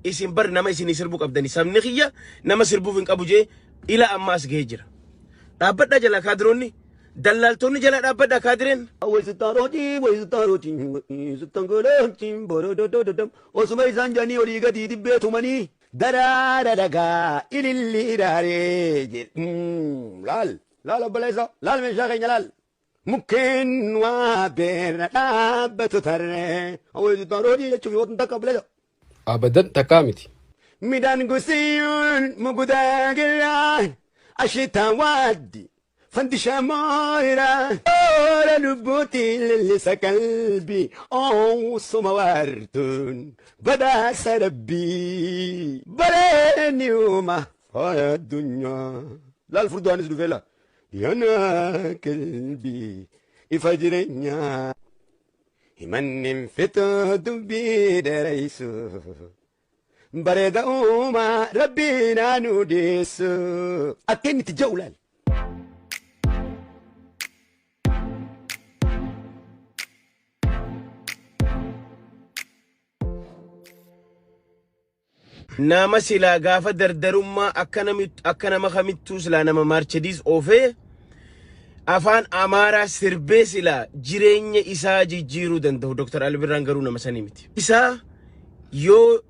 Isin bar nama isinii sirbuu qabdani. Sabni kiyya nama sirbuuf hin qabu jee ila amma as gahee jira. Dhaabbadhaa jala kaadiroonni. Dallaaltonni jala dhaabbadhaa kaadireen. Way sittaarootii, way sittaarootii, sittangoolootii, borododododom. Osuma isaan jedhanii olii gadi dibbee tumanii daraara dhagaa ilillii daaree jedhe. Laal, laal obboleessa, laal meeshaa keenya laal. Mukkeen waa beerra dhaabbatu tarree. Way sittaarootii jechuuf yoo takka obboleessa. Abadan takkaa miti. Midhaan gosiyuun mugudaa girraan ashitaa waaddi fandisha mooira. Oora lubbuutiin lillisa qalbii oosuma waartuun badhaasa rabbii bareedni uuma faaya addunyaa. Laal furdaanis dhufee laa. Yana qalbii ifa jireenyaa. Himanni fitoo dubbii dheereysu. Bareeda uumaa rabbii naanuu deessu. Akka inni itti ja'u laal. Nama silaa gaafa dardarummaa akka nama kamittuu silaa nama Maarchediis oofee afaan Amaaraa sirbee silaa jireenya isaa jijjiiruu danda'u. Dr. Ali Birraan garuu nama sanii miti. Isaa yoo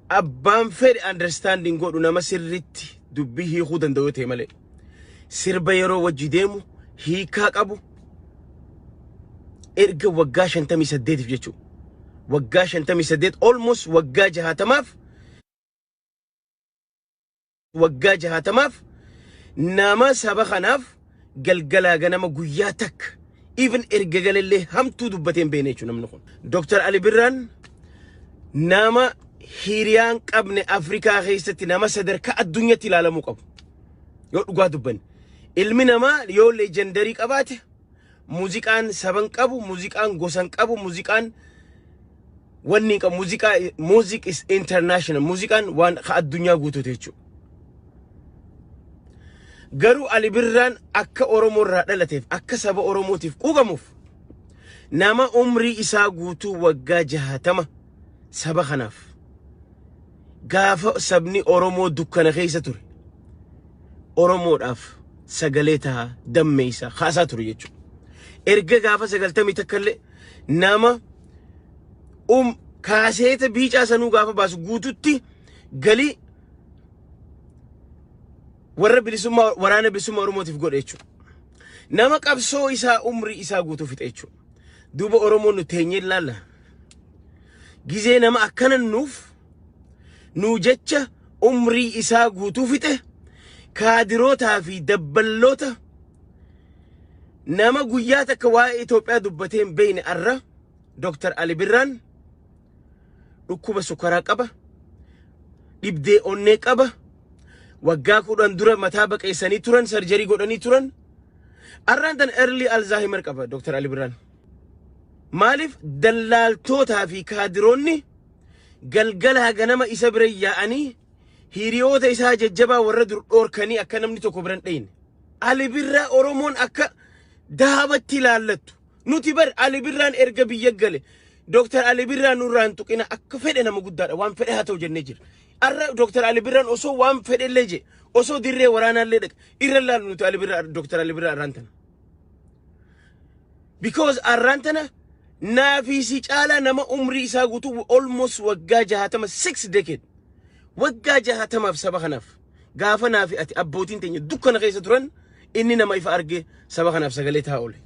abbaan fedhe understanding godhu nama sirritti dubbii hiikuu danda'u yoo ta'e malee. Sirba yeroo wajji deemu hiikaa qabu erga waggaa 58 jechuudha. Waggaa 58, almost waggaa 60f, waggaa 60f nama saba kanaaf galgalaa ganama guyyaa takka even erga galallee hamtuu dubbatee hin beekne jechuudha namni kun. Dr. Ali Birraan nama hiriyaan qabne Afrikaa keessatti nama sadarkaa addunyaatti ilaalamuu qabu. Yoo dhugaa dubbanne. Ilmi namaa yoo legendary qabaate, muuziqaan saban qabu, muuziqaan gosan qabu, muuziqaan wanni hin qabu, muuziqaa, music is international, muuziqaan waan ka addunyaa guutuuti jechuudha. Garuu Ali Birraan akka Oromoo irraa dhalateef, akka saba Oromootiif quuqamuuf, nama umrii isaa guutuu waggaa 60 saba kanaaf gaafa sabni Oromoo dukkana keessa ture Oromoodhaaf sagalee tahaa dammeessa kaasaa ture jechuudha. Erga gaafa 91 illee nama kaaseeta biicaa sanuu gaafa baasu guututti galii warra bilisummaa, waraana bilisummaa Oromootiif godhe jechuudha. Nama qabsoo isaa umrii isaa guutuu fixe jechuudha. Duuba Oromoon nu teenyee ilaalla. Gizee nama akkana nuuf nuu jecha umrii isaa guutuu fixe, kaadirootaa fi dabballoota nama guyyaa takka waa'ee Itoophiyaa dubbatee hin beekne, arra Dr. Ali Birraan dhukkuba sukkaraa qaba. Dhibdee onnee qaba. Waggaa 10 dura mataa baqeessanii turan, surgery godhanii turan. Arraan tan early Alzheimer qaba Dr. Ali Birraan. Maaliif? Dallaaltootaa fi kaadiroonni galgalaa ganama isa bira yaa'anii hiriyoota isaa jajjabaa warra dur dhoorkanii akka namni tokko biran dhayne. Ali Birraa Oromoon akka daabatti ilaallattu. Nuti bar Ali Birraan erga biyya gale Dr. Ali Birraa nurraa hin tuqina, akka fedhe nama guddaadha, waan fedhe haa ta'u jennee jira. Arra Dr. Ali Birraan osoo waan fedhe illee je, osoo dirree waraanaa illee dhaqa, irra laalu nuti Ali Birraa, Dr. Ali Birraa arraan tana. Because arraan tana naafii si caalaa nama umrii isaa guutuu almost waggaa 60, six decade, waggaa 60f saba kanaaf gaafa naafi ati abbootiin teenya dukkana keessa turan inni nama ifa argee saba kanaaf sagalee ta'a oole.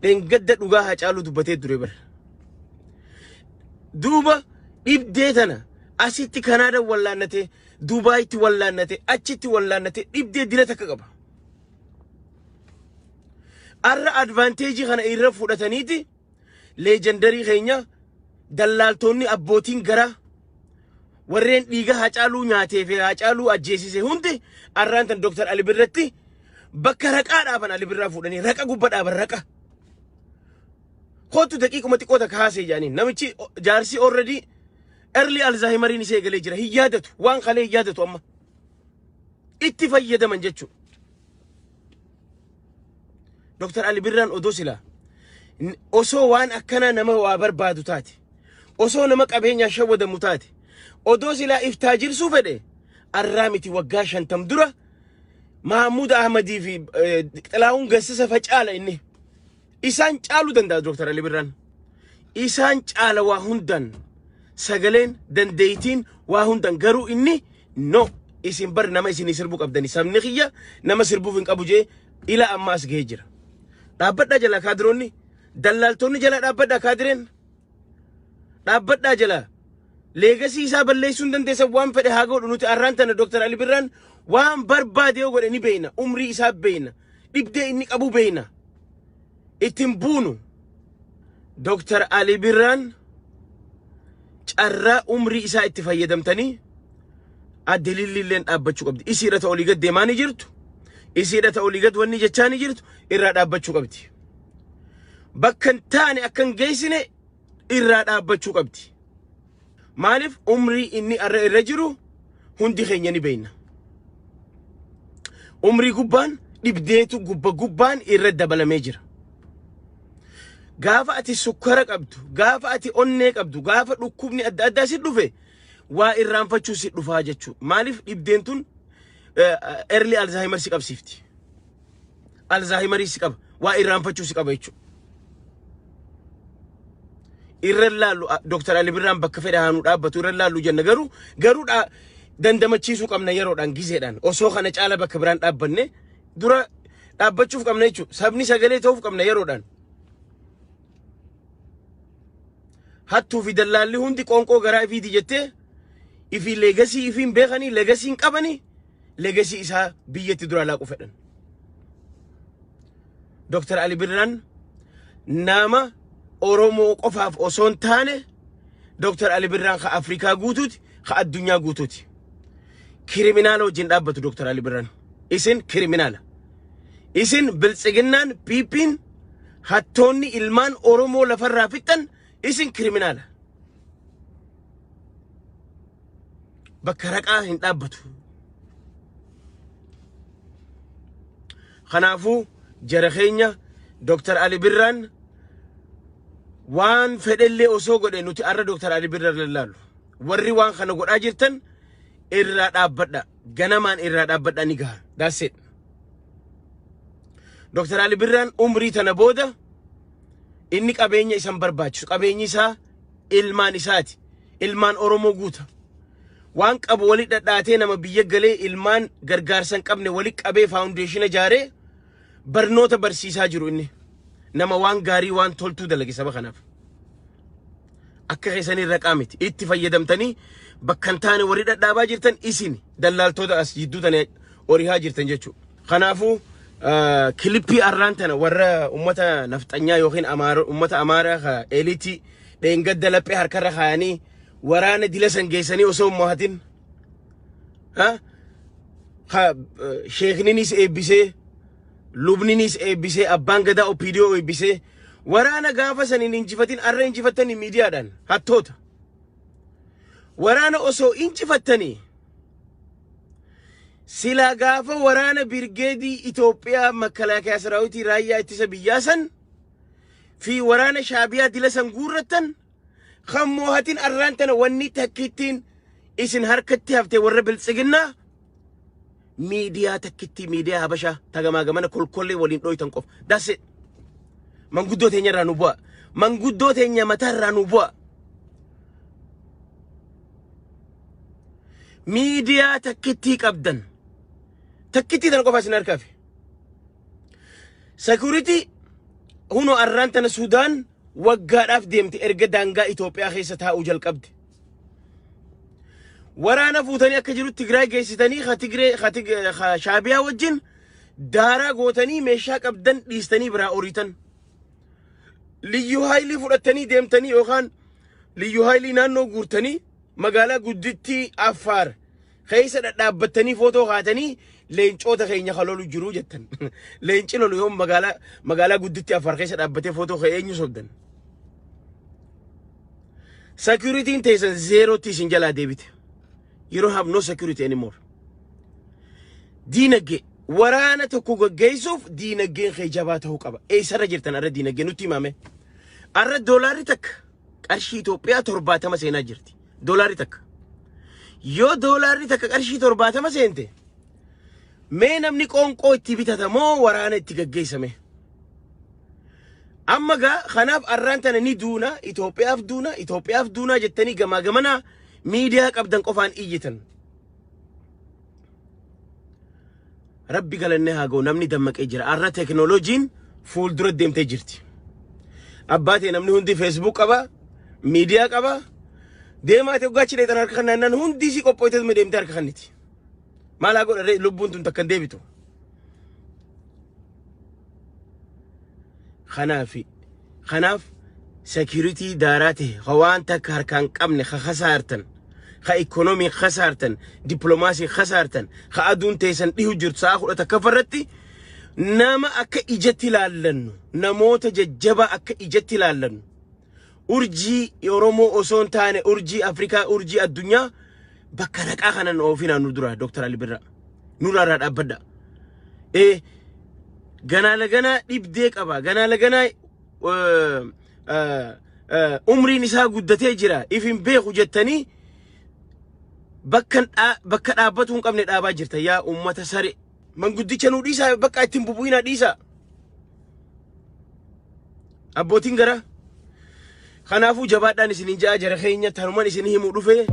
Dheengadda dhugaa Haacaaluu dubbatee ture bara. Duuba dhibdee tana asitti Kanaada wallaannatee, Dubaayitti wallaannatee, achitti wallaannatee dhibdee dila takka qaba. Arra advantage kana irra fudhataniiti legendary keenya dallaaltonni abbootiin garaa warreen dhiiga Haacaaluu nyaatee fi Haacaaluu ajjeesise hundi arraan tan Dr. Ali Birratti bakka raqaa dhaaban. Ali Birraa fuudhanii raqa gubba dhaaban raqa. Kootu daqiiquma xiqqoo takka haasee jedhanii, namichi jaarsi already early Alzheimeriin isee eegalee jira, hin yaadatu, waan kalee hin yaadatu, amma itti fayyadaman jechuudha. Dr. Ali Birraan odoo silaa osoo waan akkanaa nama waa barbaadu taate, osoo nama qabeenyaa shawwadamu taate. Odoo silaa iftaajilsuu fedhe, arraa miti, waggaa 50 dura Mahamuud Ahmadii fi Xilahuun Gassisa facaala inni. Isaan caaluu danda'a Dr. Ali Birraan. Isaan caala waa hundan, sagaleen, dandeeytiin, waa hundan. Garuu inni no, isin bar nama isinii sirbuu qabdani, sabni kiyya nama sirbuuf hin qabu jee ila amma as gahee jira. Dhaabbadhaa jala kaadiroonni, dallaaltonni jala dhaabbadhaa, kaadireen dhaabbadhaa jala. Legacy isaa balleessuu hin dandeessan. Waan fedhe haa godhu, nuti arraan tana Dr. Ali Birraan waan barbaade yoo godhe ni beeyna. Umrii isaa beeyna. Dhibdee inni qabu beeyna. Ittiin buunu. Dr. Ali Birraan carraa umrii isaa itti fayyadamtanii adde Lillilleen dhaabbachuu qabdi. Isiidha ta'u olii gad deemaa ni jirtu. Isiidha ta'u olii gad wanni jechaa ni jirtu, irraa dhaabbachuu qabdi. Bakka hin taane akka hin geessine irraa dhaabbachuu qabdi. Maaliif? Umrii inni irra irra jiru hundi keenya ni beekna. Umrii gubbaan dhibdeetu gubba gubbaan irra dabalamee jira. Gaafa ati sukkara qabdu, gaafa ati onnee qabdu, gaafa dhukkubni adda addaa si dhufe, waa irraanfachuu si dhufaa jechuudha. Maaliif? Dhibdeen tun early Alzheimer si qabsiifti. Alzheimerii si qaba. Waa irraanfachuu si qaba jechuudha. Irra laallu, Dr. Ali Birraan bakka fedhe haanuu dhaabbatu irra laallu jenna, garuu dandamachiisuu qabna yeroodhaan, gizeedhaan. Osoo kana caala bakka biraan dhaabbanne dura dhaabbachuuf qabna jechuudha. Sabni sagalee ta'uuf qabna yeroodhaan. Hattuu fi dallaalli hundi qoonqoo garaa ifiiti jettee ifii legacy ifiin beekanii, legacy hin qabanii, legacy isaa biyyatti dura laaqu fedhan. Dr. Ali Birraan nama Oromoo qofaaf osoo hin taane, Dr. Ali Birraan ka Afrikaa guutuuti, ka addunyaa guutuuti. Criminal wajjin dhaabbatu Dr. Ali Birraan. Isin criminal. Isin biltsiginnaan PP'n hattoonni ilmaan Oromoo lafarraa fixxan, isin criminal. Bakka raqaa hin dhaabbatu. Kanaafuu jara keenya, Dr. Ali Birraan waan fedhellee osoo godhe nuti arra Dr. Ali Birraan lallaalu. Warri waan kana godhaa jirtan irraa dhaabbadha. Ganamaan irraa dhaabbadha, ni gaha. That's it. Dr. Ali Birraan umrii tana booda inni qabeenya isan barbaachisu. Qabeenyi isaa ilmaan isaati. Ilmaan Oromoo guuta. Waan qabu wali dhadhaatee, nama biyya galee ilmaan gargaarsa hin qabne wali qabee, foundation ijaaree barnoota barsiisaa jiru inni. Nama waan gaarii, waan toltuu dalage saba kanaaf. Akka keessanii raqaa miti. Itti fayyadamtanii bakka hin taane warri dhadhaabaa jirtan isin dallaaltota as jidduu tana orihaa jirtan jechuudha. Kanaafuu clip arraan tana warra ummata nafxanyaa yookiin ummata Amaaraa ka elite dheengadda laphee harkarra kaayanii waraana dila san geessanii osoo hin mo'atin, ha sheekninis eebbisee, lubninis eebbisee, abbaan gadaa OPDO eebbisee, waraana gaafa san hin injifatin arra injifattanii miidiyaadhaan hattoota. Waraana osoo injifattanii silaa gaafa waraana birgeedii Itoophiyaa, makalaakaa siraawitii, raayyaa ittisa biyyaa san fi waraana Shaabiyaa dila san guurrattan kan moohatin, arraan tana wanni takkittiin isin harkatti hafte warra biltsiginnaa miidiyaa takkittii, miidiyaa Habashaa tagamaa gamana kolkollee waliin dhoytan qofa. That's it. Manguddoo teenya irraa nu bu'a. Manguddoo teenya mataa irraa nu bu'a. Miidiyaa takkittii qabdan. Takkittii tana qofa isin harkaafi. Security hunoo arraan tana Sudaan waggaadhaaf deemte erga daangaa Itoophiyaa keessa taa'uu jalqabde. Waraana fuutanii akka jiru Tigraay geessitanii ka Tigree ka Shaabiyaa wajjin daaraa gootanii, meeshaa qabdan dhiistanii biraa oriitan. Liyyuu haayilii fudhattanii deemtanii yookaan liyyuu haayilii naannoo guurtanii magaalaa guddittii Affaar keessa dhadhaabbattanii footoo kaatanii leencoota keenya ka lolu jiru jettan. Leenci lolu yoom magaalaa guddittii Affaar keessa dhaabbatee footoo ka'ee? Eenyu sobdan? Securityn teessan zeerootti isin jalaa deebite. You don't have no security anymore. Diinagdee waraana tokko gaggeessuuf diinagdeen kee jabaa ta'uu qaba. Eessarra jirtan arra diinagdee nutti himame? Arra doolaarri takka qarshii Itoophiyaa 70 seenaa jirti. Doolaarri takka. Yoo doolaarri takka qarshii 70 seente, mee namni qoonqoo itti bitata moo waraana itti gaggeessame? Amma gaa kanaaf arraan tana ni duuna, Itoophiyaaf duuna, Itoophiyaaf duunaa jettanii gamaa gamanaa miidiyaa qabdan qofaan iyyitan. Rabbi galannee haa ga'u, namni dammaqee jira. Arra teekinooloojiin fuuldura deemtee jirti. Abbaa ta'e namni hundi Facebook qaba, miidiyaa qaba. Deemaa ta'e hoggaa dheexan harka kannaan hundi isii qophooytee deemtee harka kanniti. Maal haa godha lubbuun tun takka hin deebitu. Kanaaf security daaraa ta'e ka waan takka harkaan qabne ka kasaartan, ka ikoonoomii kasaartan, dippiloomaasii kasaartan, ka aduun teessan dhihu jirtu sa'a 11 irratti nama akka ijatti ilaallannu, namoota jajjabaa akka ijatti ilaallannu, urjii Oromoo osoo hin taane urjii Afrikaa, urjii addunyaa bakka raqaa kanan oofinaa nu dura Dr. Ali Birraa. Nurraa irraa dhaabbadha. Ee ganaa laganaa dhibdee qaba. Ganaa laganaa umriin isaa guddatee jira. If hin beeku jettanii bakka dhaabbatu hin qabne dhaabaa jirta yaa uummata sare. Manguddicha nuu dhiisaa, bakka ittiin bubu'inaa dhiisaa. Abbootiin gara. Kanaafuu jabaadhaan isinin ja'a, jara keenya, tanuman isin himuu dhufe.